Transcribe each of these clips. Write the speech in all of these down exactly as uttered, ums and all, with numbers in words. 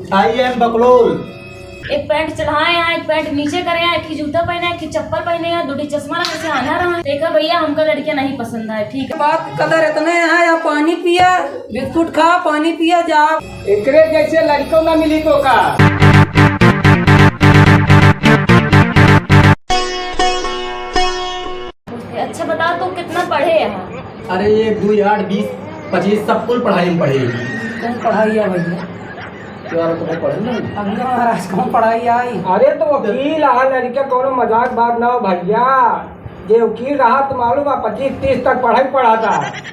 I am बकलोल। एक पैंट चढ़ाए हैं, एक पैंट नीचे करे हैं, एक ही जूता पहने हैं, एक ही चप्पल पहने हैं, दो ठी चश्मा लगा के आना रहा है। देखा भैया, हमका लड़कियां नहीं पसंद आए, ठीक है? बात कदर इतने है, या पानी पिया, बिस्कुट खा, पानी पिया, जा। एकरे जैसे लड़कों ना मिली तो का? अच्छा बताओ, तू कितना पढ़े है? अरे, एक, दुई, आठ, बीस, पच्चीस, सब कुल पढ़ाई में पढ़े। कौन पढ़ाई है भैया? यार, तो मैं पढ़े नहीं। अगले महाराज कौन पढ़ाई आई? अरे, तो वकील आ लड़के, कोनो मजाक बात ना हो भैया। जे वकील रहा तो मालूम है, पच्चीस तीस तक पढ़ाई पढ़ाता।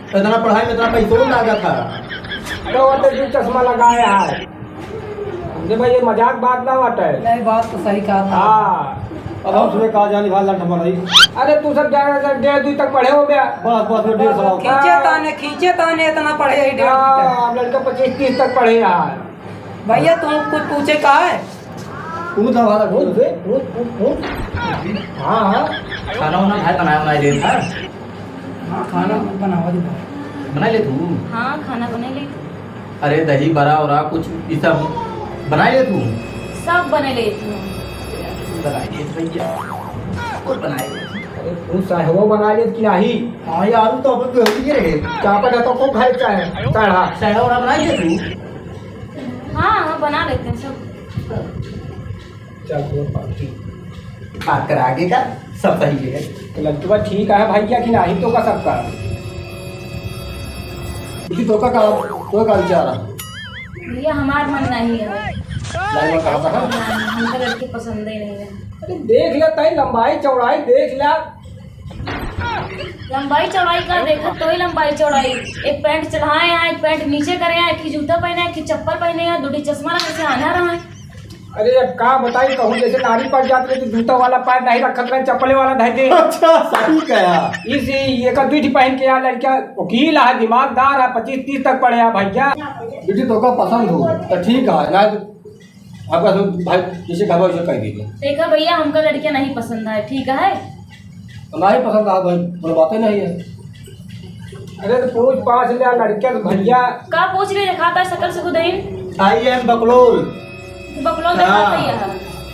इतना पढ़ाई में इतना पैसों लागत है। तो वो तो जो चश्मा लगाया है। समझे भाई, ये मजाक बात ना बाटे। नहीं, बात तो सही कहा था। हाँ। अब हम सुबह कहा जानी भाई लंठ माराई। अरे तू सब ग्यारह से डेढ़ दुई तक पढ़े हो गया। बस, बस, वो डेढ़ सौ। खींचे ताने, खींचे ताने इतना पढ़े ही डेढ़ दुई तक। हाँ, अब लड़का पच्चीस तीस तक पढ़े यार। भैया तू कुछ पूछे का है? पूछ हमारा, पूछ, पूछ, पूछ, पूछ। हाँ, हाँ। खाना वाना भाई बनाया, बनाया दे था। हाँ, खाना बनावा दे भाई। बना ले तू। हाँ, खाना बना ले तू। अरे, दही बड़ा और कुछ ई सब बनाए ले तू? सब बने ले तू। बनाए ले भैया, कुल बनाए ले। अरे, तू सहवो बना ले कि नाही? हाँ यार, तू तो अपन बेहोशी के रहे। चापट है तो खूब खाए चाहे, चढ़ा। सहवा उड़ा बनाए ले तू? हाँ, हाँ, बना लेते हैं सब। चल, तू बात ठीक। बात कर आगे का, सब सही है। तो लड़कवा ठीक है भैया कि नाही तो का सबका? जी, तो का, का, तो का विचार है? भैया, हमार मन नहीं है। नहीं, मैं कहा था। नहीं, हमको लड़की पसंद ही नहीं है। अरे, देख ले, तई लंबाई चौड़ाई देख ले। लंबाई चौड़ाई का देखत तो ही लंबाई चौड़ाई। एक पैंट चढ़ाए हैं, एक पैंट नीचे करे हैं, एक ही जूता पहने हैं, एक ही चप्पल पहने हैं, दो ठी चश्मा लगा के आना रहा है। अरे, अब का बताई, कहूँ जैसे नारी पड़ जात रहे तो जूता वाला पैर नहीं रखत रहे, चप्पले वाला धइ दे। अच्छा, सही कहा। इस, ये का दुई ठी पहन के यार लड़का वकील है, दिमागदार है, पच्चीस तीस तक पढ़े है भैया। बेटी, तोका पसंद हो तो ठीक है, ना तो आपका सब भाई जैसे कहबा वैसे कह दीजिए। देखा भैया, हमका लड़कियां नहीं पसंद आए, ठीक है? तो नहीं पसंद आ भाई, कोनो बातें नहीं है। अरे तो पूछ पाछ ले लड़के तो भैया। का पूछ ले, दिखाता है शकल से खुद ही। I am बकलोल। बकलोल दिखाता ही है।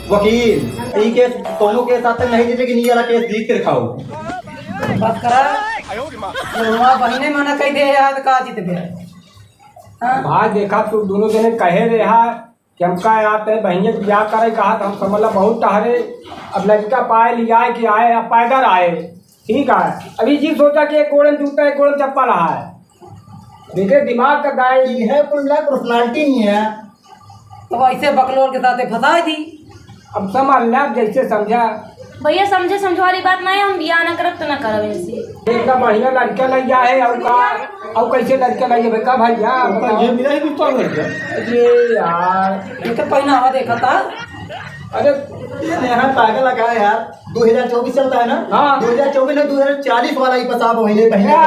वकील, ई केस, कोनो केस आते नहीं जीते कि नहीं वाला केस जीत के दिखाओ। बात करा। ये हुआ बहिने मना कह दे यार, का जीत गया? हाँ? भाई देखा, तू दोनों जने कहे रहा कि हमका यार ते बहिने के ब्याह करे कहा, तो हम समझ ला बहुत टहरे। अब लड़का पाए लिया है कि आए, अब पैदल आए, ठीक है। अभी जी सोचा कि एक गोड़े में जूता, एक गोड़े में चप्पल है। देखे दिमाग का दाई। ये है कुल मिला personality नहीं है। तो ऐसे बकलोल के साथ फंसा दी। अब समझ ले, अब जैसे समझा। भैया, समझे समझे वाली बात नहीं है, हम बियाह ना करब तो ना करब इनसे। इतना बढ़िया लड़का लइया है, और का, और कैसे लड़का लइया है, का भैया, ओकर बताओ। जेब मिला ही कुछ तो लड़का। अरे यार। ये तो पहनावा देखा था। अरे, ये नेहा पागल लगा है यार। दो हज़ार चउबीस चलता है ना? हाँ। दो हज़ार चउबीस ना, दो हज़ार चालीस वाला ही पसाब होइले पहले। क्या?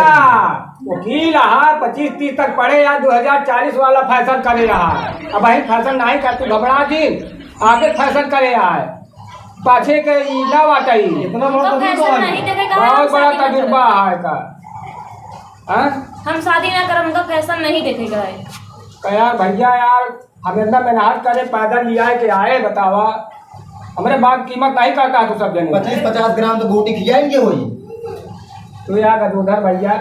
वकील आहा, पच्चीस तीस तक पढ़े यार, दो हज़ार चालीस वाला fashion करे रहा। अब वही fashion नहीं कर, तू घबरा जिन, आगे fashion करे आए, पाछे के ई ना बाटई। इतना बड़ा तो तजुर्बा नहीं देखे का बहुत हम बड़ा शादी ना तजुर्बा करब। है का। हाँ? हम शादी ना करब, हमका fashion नहीं देखे का है। का यार भैया यार, हम इतना मेहनत करे, पैदल लिया के आए, बतावा। हमरे बाप कीमत नहीं करता तू सब जने। पच्चीस पचास ग्राम तो गोटी खियाएंगे होई। तू यार गदोधर भैया,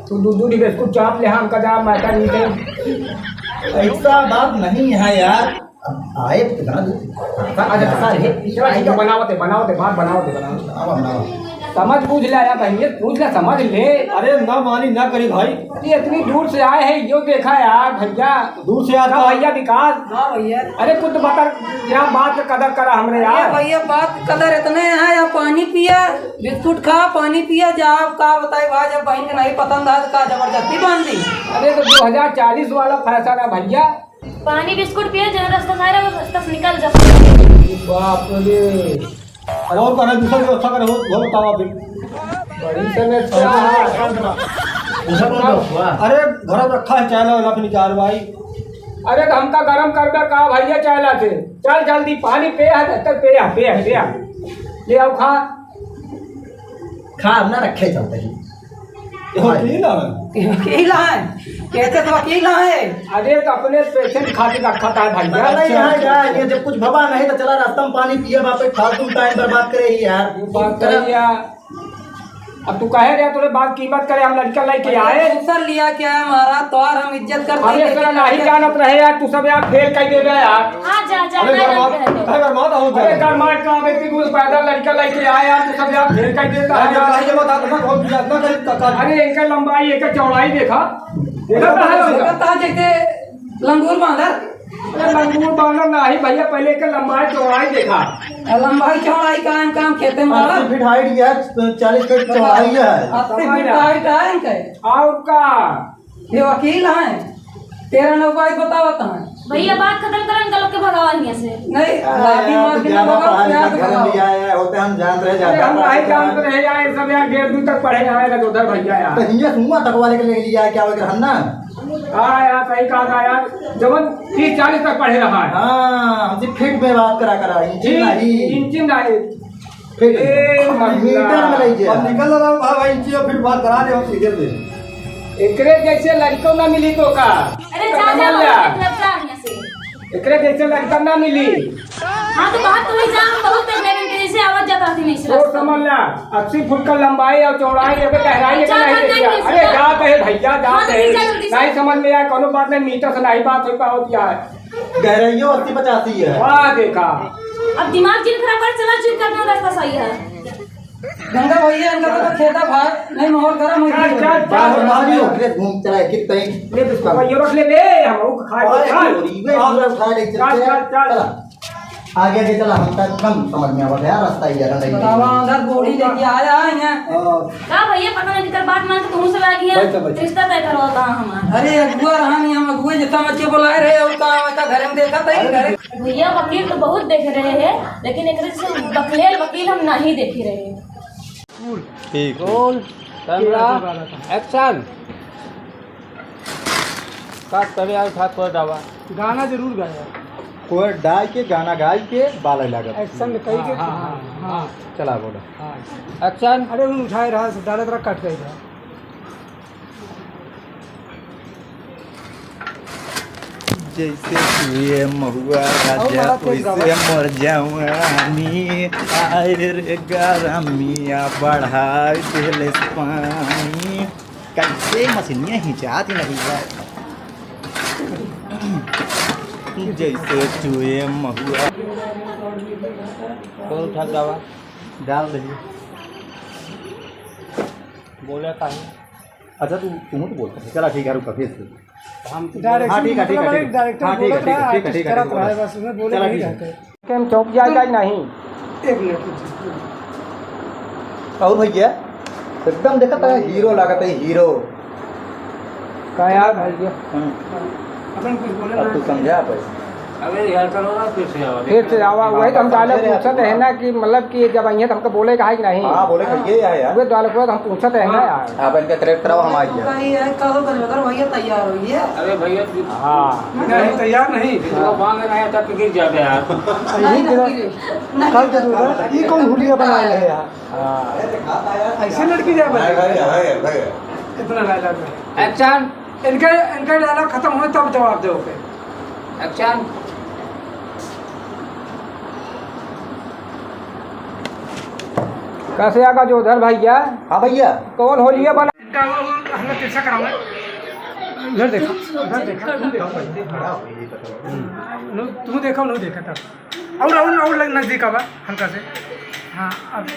तू दू दू ठी बिस्कुट चाप ले, हमका जा, मैं का नहीं कहीं। ऐसा बात नहीं है यार। अब आए तो ना दू। अच्छा, अच्छा, ठीक है, बनावत है, बनावत है, बात बनावत है, बनावत है। बनावा, बनावा। समझ बूझ ले यार, अहमियत बूझ ले, समझ ले। अरे ना मानी, ना करी भाई। अरे इतनी दूर से आए हैं, यो देखा यार भैया। दूर से आता का भैया विकास? हाँ भैया। अरे कुछ बता यार, बात का कदर करा हमरे अरे यार। भैया, बात कदर इतने है, या पानी पिया, बिस्कुट खा, पानी पिया, जा। अब का बताए भाई, जब बहन के नहीं पसंद है तो का जबरदस्ती बांध दी? अरे तो दो हज़ार चालीस वाला fashion है भैया। पानी बिस्कुट पिए, जौन रास्ता से आए रहे, वो रास्ता से निकल जा। बाप रे। अब और कहाँ दूसरा व्यवस्था करे हो, वो बताओ अभी। बड़ी समस्या है। दूसरा कौन व्यवस्था? अरे, घर में रखा है चाय वाला, अपनी कार्रवाई। अरे, तो हमका गरम कर दे का भैया, चाय लाते। चल जल्दी, पानी पे है, जब तक पे है, पे है, पे है। ले आओ, खा। खा, ना रखे चलते ही। वकील है। वकील है? कैसे तो वकील है? अरे, तो अपने पेशेंट खातिर रखा था भैया। अरे, नहीं, अच्छा, यहाँ अच्छा, क्या है? अच्छा। ये जब कुछ भवा नहीं तो चला रास्ता में पानी पिए, वापस फालतू टाइम बर्बाद करे ही यार। बात करिया। अब तू कहे रहे, तोरे बात कीमत करे, हम लड़का लेके आए। दूसर लिया क्या है हमारा? तोहार हम इज्जत करते अरे, हैं, साला, लेकिन नहीं लड़का जानत रहे यार, तू सब यार फेल कर दे रहे यार। हाँ, जा, जा, अरे, ना गरमात, जानते हैं। अरे, गरमात, आओ, अरे, जाओ। गरमात का, अबे, तू पैदल लड़का लेके आए यार, तू सब यार फेल कर देता है अरे, यार। नहीं, ये बता, इतना बहुत ज्यादा नहीं, का, का, अरे, एक लंबाई, एक चौड़ाई देखा। देखा तो है? देखा तो जैसे लंगूर बांदर। अरे, लंगूर बांदर नहीं भैया, पहले एक लंबाई चौड़ाई देखा। लंबाई चौड़ाई का काम, काम खेते में अस्सी फीट हाइट है, चालीस फीट चौड़ाई है। अस्सी फीट हाइट है इनके। और का? ये वकील हैं, तेरा नौ बाईस बतावत हैं। भैया, बात खत्म करो, इनका लोग के भगावा हियां से। नहीं, अरे लाठी यार, मार तू के ना ज्यादा भगाओ, पढ़ा प्यार लिखा से घर में भगाओ। लिया है, होते हम जानत रहे, अरे, हम ज्यादा नहीं पढ़ा जानत रहे यार, ये सब यार डेढ़ दूर तक पढ़े आए ना, उधर भैया यार। तो हियां से हुआ तक वाले के लेके लिया है, क्या वगैरह हम ना? हाँ यार, सही कहा था यार, जवन तीस चालीस तक पढ़े रहा है। हाँ, हमसे फीट में बात करा करा, इंची ठीक, नहीं। इंची नहीं। फिर ए, मीटर में लई जे। अब निकल रहा हूँ, भाई, भाई, इंची और फिर बात करा दे, हम सीधे दे। एकरे जैसे लड़को ना मिली तो का? अरे, जा, जा, समझ बाबा, जा। मतलब, जा यहाँ से। एकरे जैसे लड़का ना मिली। हाँ, तो बात तो वही जा, हम बहुत देख लेंगे, जैसे आवाज जाता थी, नहीं, तो रास्ता। समझ ला, अस्सी फुट का लंबाई और चौड़ाई, अबे गहराई चल, नहीं चल, देखिया। नहीं, अरे, नहीं, जात है भैया, जात हाँ, तो है। चल, जल्दी से। नहीं समझ में आया, कोनो बात नहीं, मीटर से नहीं बात हो पावत है। गहराइयों अस्सी पचासी है। वाह, देखा। अब दिमाग जिन खराब कर, चला, चुप कर, रास्ता सही है। गंगा भैया, इनका तो खेता भार, नहीं माहौल गरम हो चल, गया। चल, चल। बाहर, बाहर ही हो, ले घूम चला, कितना ही ले, बिस्कुट भाई, ये रख ले, ले, हम लोग खा के ओए, खा। चोरी, वे चल, पूरा उठा ले, चल, चल, चल, चल। चला। आगे, आगे चला, हम तक कम समझ में आवत है, रास्ता ही ज्यादा नहीं। बतावा, उधर बूढ़ी लेके आया है यहाँ। हाँ। का भैया, पता नहीं किधर बात मान के तुम सब आ गया। बैठो, बैठो। रिश्ता तय करवाता हमारा। अरे, अगुआ रहा नहीं, हम अगुए जितना मर्जी बुलाए रहे, और का, वैसा घर में देखा था ही, अरे, घर। भैया, वकील तो बहुत देख रहे हैं, लेकिन एक से बकलेल वकील हम नहीं देख रहे हैं। ठीक है। Roll, camera, action. का करे यार, उठा कोई दावा। गाना जरूर गाया। कोई डाल के गाना गाई के बाले लागत। एक्शन कही के, हाँ, हाँ, हाँ, हाँ। हाँ। चला बोलो। हाँ। एक्शन। अरे, उन उठाए रहा, डालत रहा, कट गई रहा। जैसे चुए महुआ राजा, वैसे मर जवानी। आए रे गरमिया, बढ़ाई देले पानी। कैसे मशीनिया हिंचात ही नहीं बा। जैसे चुए महुआ। कौन उठा गावा? डाल दही। बोले काहे? अच्छा, तू, तू तो बोलता है। चला, ठीक है, रुका, फिर से। हम तो डायरेक्शन हाँ, ठीक है, ठीक है, मतलब, ठीक है। डायरेक्टर हाँ, ठीक है, बोलत रहा, ठीक है, ठीक है, आर्टिस्ट ठीक है, करत ठीक है। रहा है, बस उसमें बोले ठीक नहीं है। रहते। हम चौक जाए, जाए नहीं। एक मिनट, रुक जा। और भैया, एकदम देखत है, हीरो लागत है, हीरो। का यार भैया? हम्म। अपन कुछ बोले अब ना। तू समझा भाई? अबे यार, करो ना, फिर से आवा। फिर से आवा, वही तो हम हाँ, डायलॉग समझे पूछत रहे हैं ना कि मतलब कि जब आइए तो हमको बोले का है कि नहीं? हाँ, बोले भैया, ये है यार। वे डायलॉग को हम पूछत हैं ना हाँ। यार। आप इनका करेक्ट कराओ, हम आ गया। कही है, कहो कर, मगर भैया तैयार हो गया। अरे भैया, हाँ। नहीं, तैयार नहीं। इसको बांध रहे हैं, तब गिर जाते यार। नहीं, नहीं, नहीं, नहीं, कल तो दूर है। ये कौन हुलिया बना रहे हैं यार? हाँ। ऐसे लड़की जाए भाई। भाई, भाई, भाई, भाई। इतना डायलॉग है। एक्शन। इनका, इनका डायलॉग खत्म होए तब जवाब दे, ओके। एक्शन। कैसे आगा जोधर भैया? हाँ भैया। कौन होलिया बना? इनका वो हमने तिरछा करावे। इधर देखो, इधर देखो, तुम देखो। नु-, तुम देखो, नु देखा था। और, और, और लग-, नजदीक आवा, हल्का से। हाँ, अब